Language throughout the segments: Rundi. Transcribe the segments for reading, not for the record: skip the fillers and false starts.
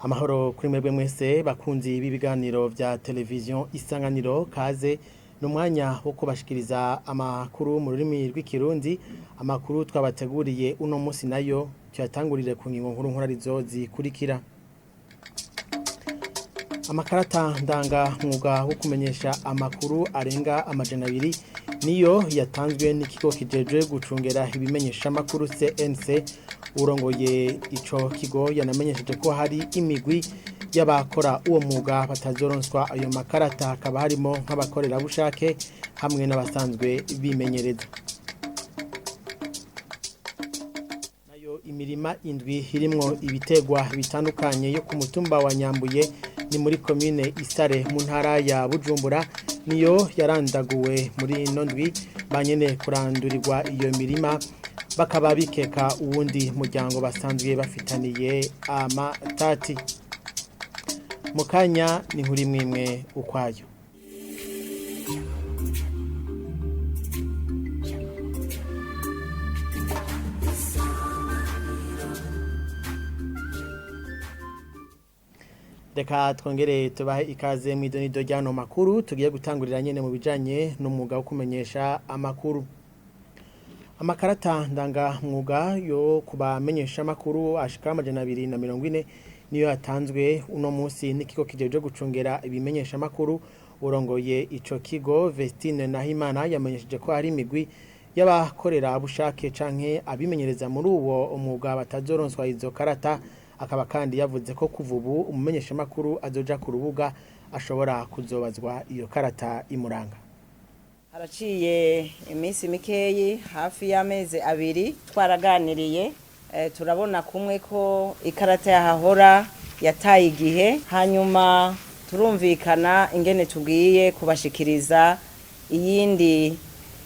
Amahoro kuri mwebwe mwese bakunzi b'ibiganiro vya televiziyo Isanganiro. Kaze ni umwanya wo kubashikiriza amakuru mu rurimi rw'Ikirundi. Amakuru twabateguriye uno munsi nayo tuyatangurire ku ngingo nkuru nkurarizo zikurikira: Amakarata ndanga mwuga wo kumenyesha amakuru arenga 200 niyo yatanzwe n'ikigo kijejwe gucungera ibimenyesha amakuru CNC. Urongoye ico kigo yanamenyesheje ko hari imigwi y'abakora uwo mwuga batazoronswa ayo makarata, hakaba harimo nk'abakorerabushake hamwe n'abasanzwe bimenyereza. Nayo imirima indwi irimwo ibitegwa bitandukanye yo ku mutumba wa Nyambuye, ni muri komine Isare mu ntara ya Bujumbura, niyo yarandaguwe muri ino ndwi. Banyene kurandurirwa iyo mirima bakaba bikeka uwundi muryango basanzwe bafitaniye amatati. Mukanya ni nkuri mwimwe ukwayo. Reka twongere tubahe ikaze mu idonido ry'ano makuru tugiye gutangurira nyene mu bijanye n'umwuga wo kumenyesha amakuru. Amakarata ndanga mwuga yo kubamenyesha amakuru ashika 240 niyo yatanzwe uno munsi n'ikigo kijejwe gucungera ibimenyesha amakuru. Urongoye ico kigo, Vestine Nahimana, yamenyesheje ko hari imigwi y'abakorera bushake canke abimenyereza muri uwo umwuga batazoronswa izo karata. Akaba kandi yavuze ko kuva ubu umumenyesha makuru azoja ku rubuga ashobora kuzobazwa iyo karata imuranga. Haraciye iminsi mikeyi, hafi y'amezi 2, twaraganiriye, turabona kumwe ko ikarata yahahora yataye igihe, hanyuma turumvikana ingene tugiye kubashikiriza iyindi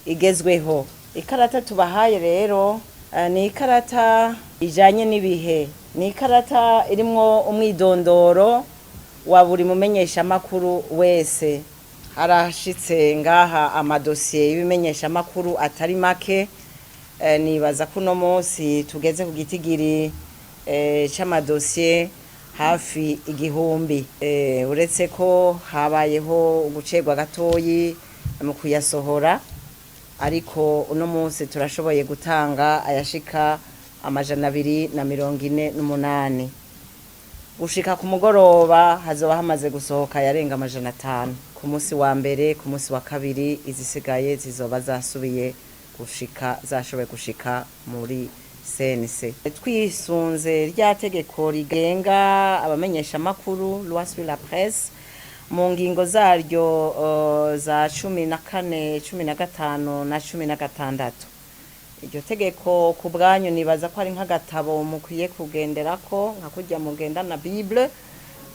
igezweho. Ikarata tubahaye rero ni ikarata ijanye n'ibihe, ni ikarata irimwo umwidondoro wa buri mumenyeshamakuru wese. Harashitse ngaha amadosiye y'ibimenyeshamakuru atari make. Nibaza ko uno munsi tugeze ku gitigiri c'amadosiye hafi 1000. Uretse ko habayeho ugucerwa gatoyi mu kuyasohora, ariko uno munsi turashoboye gutanga ayashika 248. Gushika ku mugoroba hazoba hamaze gusohoka yarenga 500 ku munsi wa mbere. Ku munsi wa kabiri izisigaye zizoba zasubiye gushika, zashoboye gushika muri CNC. Twisunze rya tegeko rigenga abamenyesha makuru, loi sur la presse, mu ngingo zaryo za 14, 15 na 16. Iryo tegeko ku bwanyu nibaza ko ari nk'agatabo mukwiye kugenderako, nka kurya mugenda na Bible.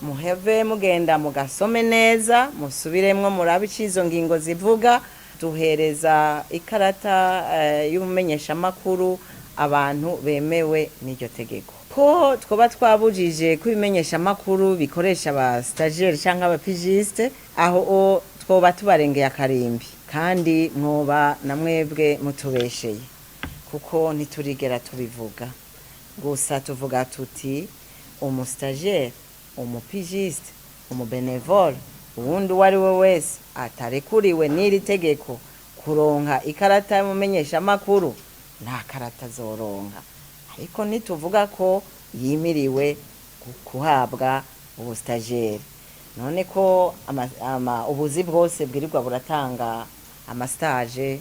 Muheve mugenda mugasome neza, musubiremwo, murabe ico izo ngingo zivuga. Duhereza ikarata y'umumenyeshamakuru abantu bemewe n'iryo tegeko. Ko twoba twabujije ko ibimenyeshamakuru bikoresha aba stagiaire canke aba pigiste, aho twoba tubarengeye akarimbi, kandi mwoba na mwebwe mutubesheye, kuko ntiturigera tubivuga. Gusa tuvuga tuti umustagiaire, umupigiste, umubenevole, uwundi uwo ari we wese atarekuriwe n'iri tegeko kuronka ikarata y'umumenyeshamakuru, nta karata azoronka. Ariko ntituvuga ko yimiriwe guhabwa ubustagiaire. None ko ubuzi bwose bwirirwa buratanga amastage,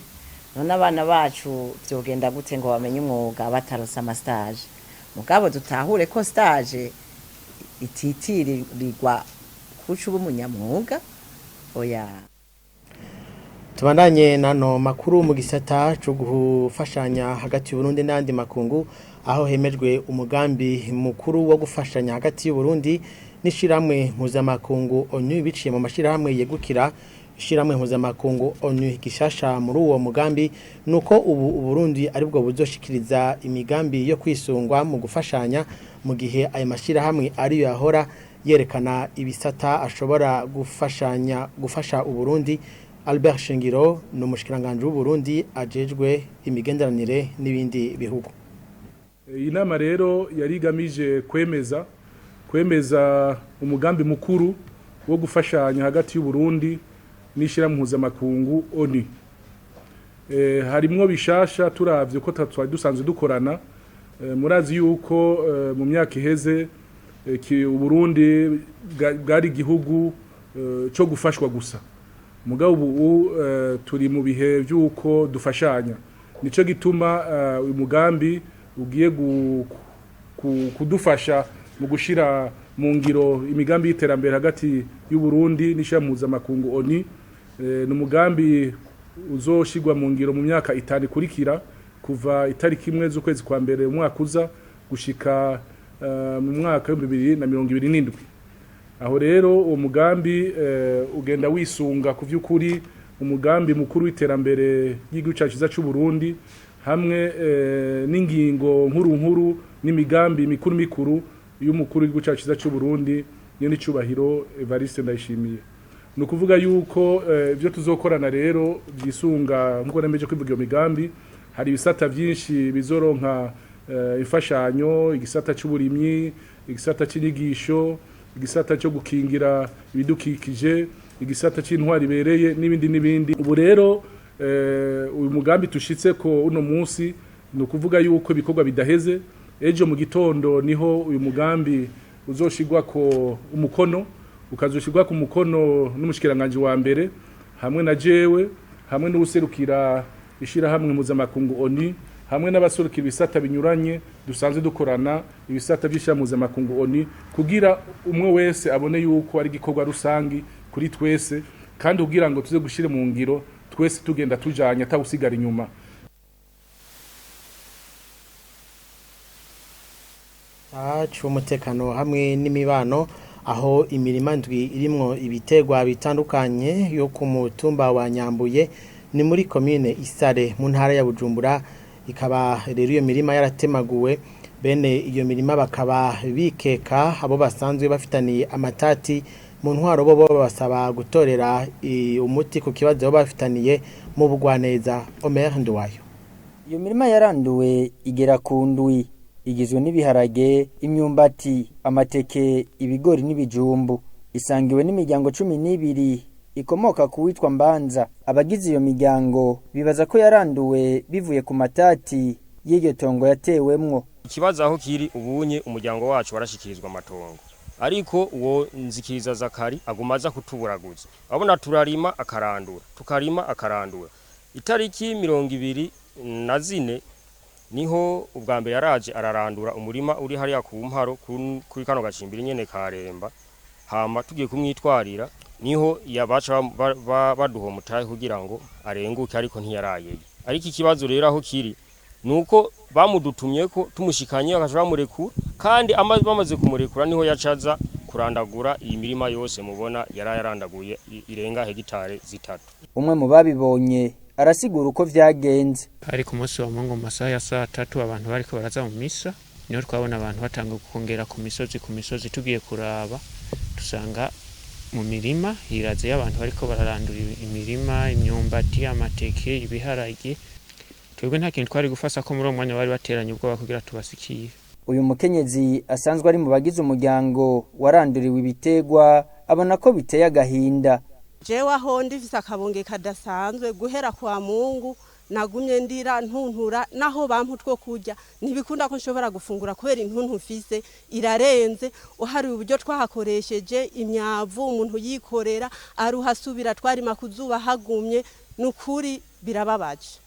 none abana bacu vyogenda gute ngo bamenye umwuga bataronse amastage? Mugabo dutahure ko stage ititirirwa kuca uba umunyamwuga, oya. Tubandanye nano makuru mu gisata cyo gufashanya hagati y'Uburundi n'andi makungu, aho hemejwe umugambi mukuru wo gufashanya hagati y'Uburundi n'ishiramwe mpuzamakungu ONU biciye mu mashirahamwe yegukira ishiramwe mpuzamakungu ONU. Gishasha muri uwo mugambi nuko ubu Uburundi aribwo buzoshikiriza imigambi yo kwisungwa mu gufashanya, mu gihe ayo mashirahamwe ariyo yahora yerekana ibisata ashobora gufashanya gufasha Uburundi. Albert Shingiro ni umushikiranganje w'Uburundi ajejwe imigenderanire n'ibindi bihugu. Iyi nama rero yari igamije kwemeza Kwemeza umugambi mukuru wo gufashanya hagati y'u Burundi n'ishirahamwe mpuzamakungu ONU. Harimwo bishasha turavye ko twari dusanzwe dukorana. Murazi yuko mu myaka iheze Uburundi bwari igihugu co gufashwa gusa, mugabo ubu turi mu bihe vy'uko dufashanya. Nico gituma uyu mugambi ugiye kudufasha mu gushira mu ngiro imigambi y'iterambere hagati y'u Burundi n'ishirahamwe mpuzamakungu ONU. Ni umugambi uzoshirwa mu ngiro mu myaka 5 ikurikira, kuva itariki 1 z'ukwezi kwa mbere umwaka uza gushika mu mwaka wa 2027. Aho rero uwo mugambi ugenda wisunga ku vy'ukuri umugambi mukuru w'iterambere ry'igihugu cacu cyiza c'u Burundi, hamwe n'ingingo nkuru nkuru n'imigambi mikuru mikuru y'umukuru w'igihugu cacu cyiza c'u Burundi nyenicubahiro Evariste Ndayishimiye. Ni ukuvuga yuko ibyo tuzokorana rero byisunga nkuko nemeje kwivuga iyo migambi. Hari ibisata byinshi bizoronka imfashanyo: igisata c'uburimyi, igisata c'inyigisho, igisata cyo gukingira ibidukikije, igisata c'intwari ibereye, n'ibindi n'ibindi. Ubu rero uyu mugambi tushitse ko uno munsi, ni ukuvuga yuko ibikorwa bidaheze. Ejo mu gitondo niho uyu mugambi uzoshirwa ko umukono, ukazoshirwa ku mukono n'umushikiranganje wa mbere hamwe na jewe, hamwe n'uwuserukira ishirahamwe mpuzamakungu ONU, hamwe n'abaserukira ibisata binyuranye dusanzwe dukorana, ibisata by'ishirahamwe mpuzamakungu ONU, kugira umwe wese abone yuko ari igikorwa rusangi kuri twese, kandi kugira ngo tuze gushire mu ngiro twese tugenda tujanye atawusigara inyuma. C'umutekano hamwe n'imibano, aho imirima ndwi irimwo ibitegwa bitandukanye yo ku mutumba wa Nyambuye, ni muri komine Isare mu ntara ya Bujumbura, ikaba rero iyo mirima yaratemaguwe. Bene iyo mirima bakaba bikeka abo basanzwe bafitaniye amatati. Mu ntwaro bo babasaba gutorera umuti ku kibazo bafitaniye mu bugwaneza. Omer Nduwayo. Iyo mirima yaranduwe igera ku ndwi, igizwe n'ibiharage, imyumbati, amateke, ibigori n'ibijumbu. Isangiwe n'imiryango 12 ikomoka ku witwa Mbanza. Abagize iyo miryango bibaza ko yaranduwe bivuye ku matati y'iryo tongo yatewemwo. Ikibazo aho kiri ubunye, umuryango wacu warashikirizwa amatongo, ariko uwo Nzikiriza Zakari aguma aza kutuburaguza. Abona turarima akarandura, tukarima akarandura. Itariki 24 niho ubwa mbere yaraje ararandura umurima uri hariya ku mparo kuri kano gacimbiri nyene Karemba. Hama tugiye kumwitwarira, niho yabaca baduha umutahe kugira ngo arenguke, ariko ntiyarayeyo. Ariko ikibazo rero aho kiri nuko bamudutumye ko tumushikanye bakaca bamurekura, kandi bamaze kumurekura niho yacaza kurandagura iyi mirima yose mubona yarayarandaguye irenga hegitare 3. Umwe mu babibonye arasigura uko vyagenze. Ari ku munsi wa Mungu mu masaha ya saa 3, abantu bariko baraza mu misa, niho twabona abantu batanga kongera ku misozi ku misozi. Tugiye kuraba dusanga mu mirima hiraze y'abantu bariko bararandura imirima, imyumbati, amateke, ibiharage. Twebwe nta kintu twari gufasa ko muri uwo mwanya bari bateranye ubwoba kugira tubasikiye. Uyu mukenyezi asanzwe ari mu bagize umuryango waranduriwe ibitegwa abona ko biteye agahinda. Jewe aho ndifise akabonge kadasanzwe guhera kwa Mungu, nagumye ndira ntuntura, naho bampa utwo kurya ntibikunda ko nshobora gufungura kubera intuntu mfise irarenze. Uhari uburyo twahakoresheje imyavu, umuntu yikorera aruhasubira, twarima kuzuba hagumye, nukuri birababaje.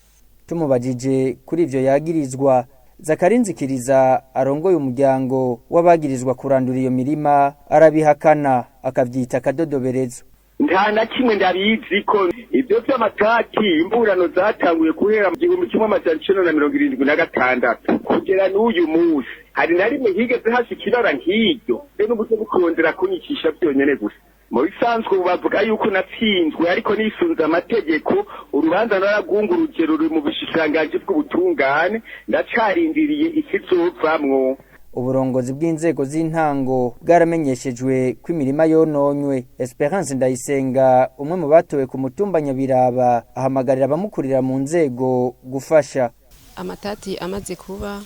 Tumubajije kuri ivyo yagirizwa, Zakarinzikiriza arongoye umuryango w'abagirizwa kurandura iyo mirima arabihakana, akavyita akadodoberezo. Nta na kimwe ndabizi ko ibyo by'amatati. Imburano zatanguye guhera mu 1976 kugera n'uyu munsi, hari na rimwe higeze hashika ibara nk'iryo? Be n'uburyo bukondera kunyicisha byonyene gusa. Mu bisanzwe ubu bavuga yuko natsinzwe, ariko nisunze amategeko urubanza naragunguruje, ruri mu bushikiranganji bw'ubutungane, ndacarindiriye ikizovamwo. Uburongozi bw'inzego z'intango bwaramenyeshejwe ko imirima yononywe. Esperance Ndayisenga, umwe mu batowe ku mutumba Nyabiraba, ahamagarira abamukurira mu nzego gufasha. Amatati amaze kuba,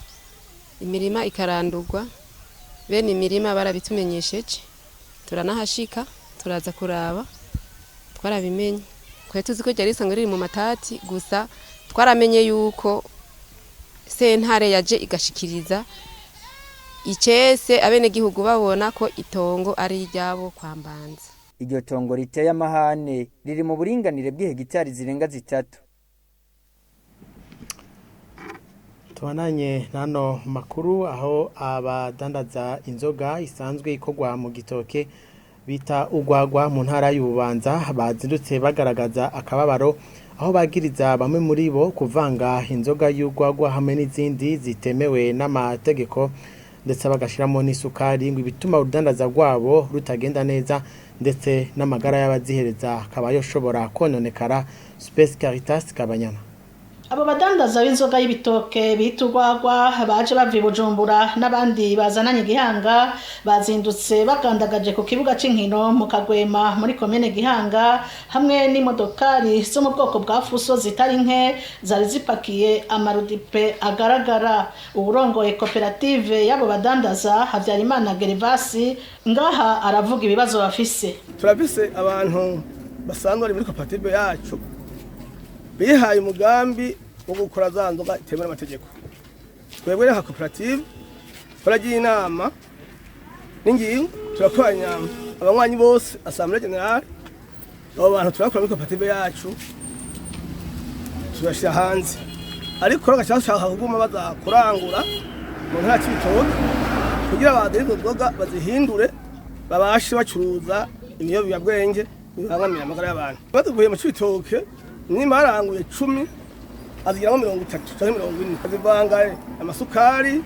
imirima ikarandurwa. Bene imirima barabitumenyesheje, turanahashika, turaza kuraba, twarabimenye. Twari tuzi ko ryari risanzwe riri mu matati gusa, twaramenye yuko sentare yaje igashikiriza icese abenegihugu babona ko itongo ari iryabo kwa Mbanza. Iryo tongo riteye amahane riri mu buringanire bw'ihegitari zirenga 3. Tubananye nano makuru aho abadandaza inzoga isanzwe ikorwa mu gitoke bita ugwagwa mu ntara y'Ububanza bazindutse bagaragaza akababaro, aho bagiriza bamwe muri bo kuvanga inzoga y'ugwagwa hamwe n'izindi zitemewe n'amategeko, ndetse bagashiramo n'isukari ngo ibituma urudandaza rwabo rutagenda neza, ndetse n'amagara y'abazihereza akaba yoshobora kononekara. Space Caritas Kabanyana. Abo badandaza b'inzoga y'ibitoke bita urwagwa baje bava i Bujumbura n'abandi bazananye Gihanga bazindutse bagandagaje ku kibuga c'inkino mu Kagwema muri komine Gihanga, hamwe n'imodokari zo mu bwoko bwa fuso zitari nke zari zipakiye amarudipe agaragara. Uwurongoye koperative y'abo badandaza, Habyarimana Gervasi, ngaha aravuga ibibazo bafise. Turafise abantu basanzwe bari muri koperative yacu bihaye umugambi wo gukora za nzoga itemewe n'amategeko. Twebwe nka koperative turagira inama n'ingingo, turakoranya abanywanyi bose, assemblée générale, abo bantu turakora muri koperative yacu turashyira hanze, ariko bagaca bashaka kuguma baza kurangura mu ntara c'Ibitoke kugira bazane izo nzoga bazihindure babashe bacuruza ibiyobyabwenge bibangamira amagara y'abantu. Baduvuye mu Cibitoke nimba baranguye 10 azigiramo 30 canke 40, azivanga amasukari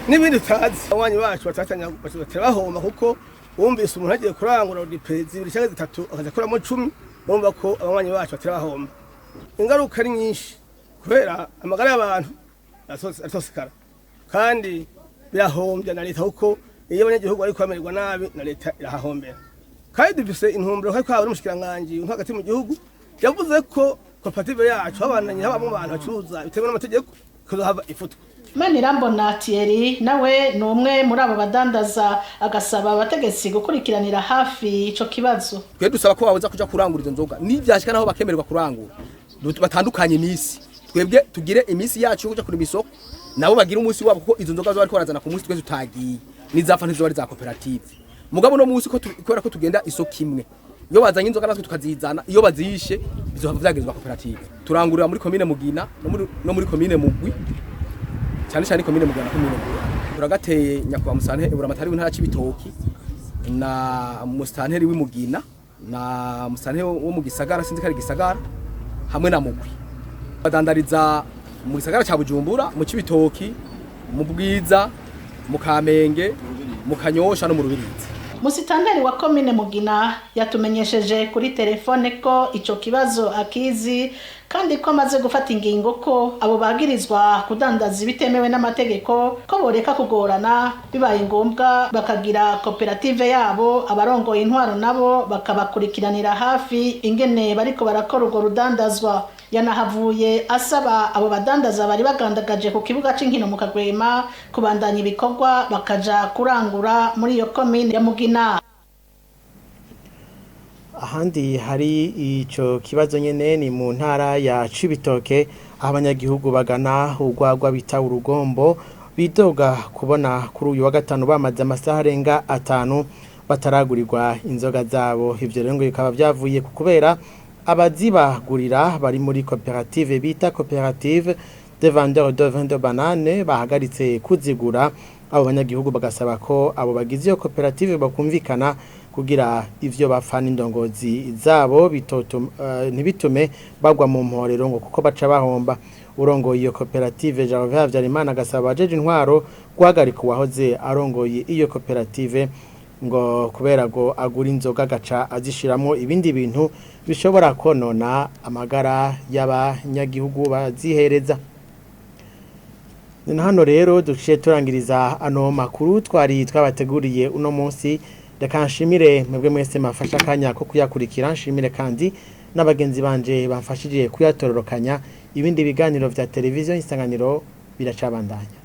n'ibindi utazi. Abanywanyi bacu batatanya batera bahomba, kuko wumvise umuntu agiye kurangura udipe 2 canke 3 akaza akuramo 10, urumva ko abanywanyi bacu batera bahomba. Ingaruka ari nyinshi kubera amagara y'abantu atosekara, kandi birahombya na leta, kuko iyo abanyagihugu bariko bamererwa nabi na leta irahahombera. Kandi dufise intumbero ko hari umushikiranganji uri hagati mu gihugu yavuze ko koperative yacu habananye habamwo abantu bacuruza bitemewe n'amategeko kuzohava ifutwa. Manirambona Thierry nawe ni umwe muri abo badandaza, agasaba abategetsi gukurikiranira hafi ico kibazo. Twe dusaba ko babuza kuja kurangura izo nzoga, nivyashika naho bakemererwa kurangura batandukanye imisi, twebwe tugire imisi yacu yo kuja kurima isoko, nabo bagira umunsi wabo, kuko izo nzoga zo bariko barazana ku munsi twe tutagiye nizapfa ntizoba ari za koperative. Mugabo no munsi ko kubera ko tugenda isoko imwe, iyo bazanye inzoga natwe tukazizana, iyo bazishe bizohava vyagirizwa koperative. Turangurira muri komine Mugina no muri komine Mugwi, cyane cyane komine Mugina na komine Mugwi. Turagateye nyakubahwa Musanteri Buramatari w'intara c'Ibitoki na Musanteri w'Imugina na Musanteri wo mu Gisagara, sinzi ko ari Gisagara, hamwe na Mugwi. Badandariza mu gisagara ca Bujumbura, mu Cibitoki, mu Bwiza, mu Kamenge, mu Kanyosha no mu Rubirizi. Musitanteri wa komine Mugina yatumenyesheje kuri telefone ko ico kibazo akizi, kandi ko amaze gufata ingingo ko abo bagirizwa kudandaza ibitemewe n'amategeko ko boreka kugorana, bibaye ngombwa bakagira koperative yabo, abarongoye intwaro nabo bakabakurikiranira hafi ingene bariko barakora urwo rudandazwa. Yanahavuye asaba abo badandaza bari bagandagaje ku kibuga c'inkino mu Kagwema kubandanya ibikorwa bakaja kurangura muri iyo komine ya Mugina. Ahandi hari ico kibazo nyene ni mu ntara ya Cibitoke, aho abanyagihugu bagana urwagwa bita urugombo bidoga kubona kuri uyu wa gatanu bamaze amasaha arenga 5 bataragurirwa inzoga zabo. Ivyo rero ngo bikaba vyavuye ku kubera abazibagurira bari muri koperative bita koperative de vendeurs de vin de banane bahagaritse kuzigura. Abo banyagihugu bagasaba ko abo bagize iyo koperative bakumvikana kugira ivyo bapfa n'indongozi zabo ntibitume bagwa mu mporero ngo kuko baca bahomba. Urongoye iyo koperative Gervais Habyarimana agasaba abajeje intwaro guhagarika uwahoze arongoye iyo koperative ngo kubera ngo agura inzoga agaca azishiramo ibindi bintu bishobora konona amagara y'abanyagihugu bazihereza. Ni hano rero duciye turangiriza ano makuru twari twabateguriye uno munsi. Reka nshimire mwebwe mwese mafasha akanya ko kuyakurikira, nshimire kandi n'abagenzi banje bamfashije kuyatororokanya. Ibindi biganiro vya televiziyo Isanganiro biracabandanya.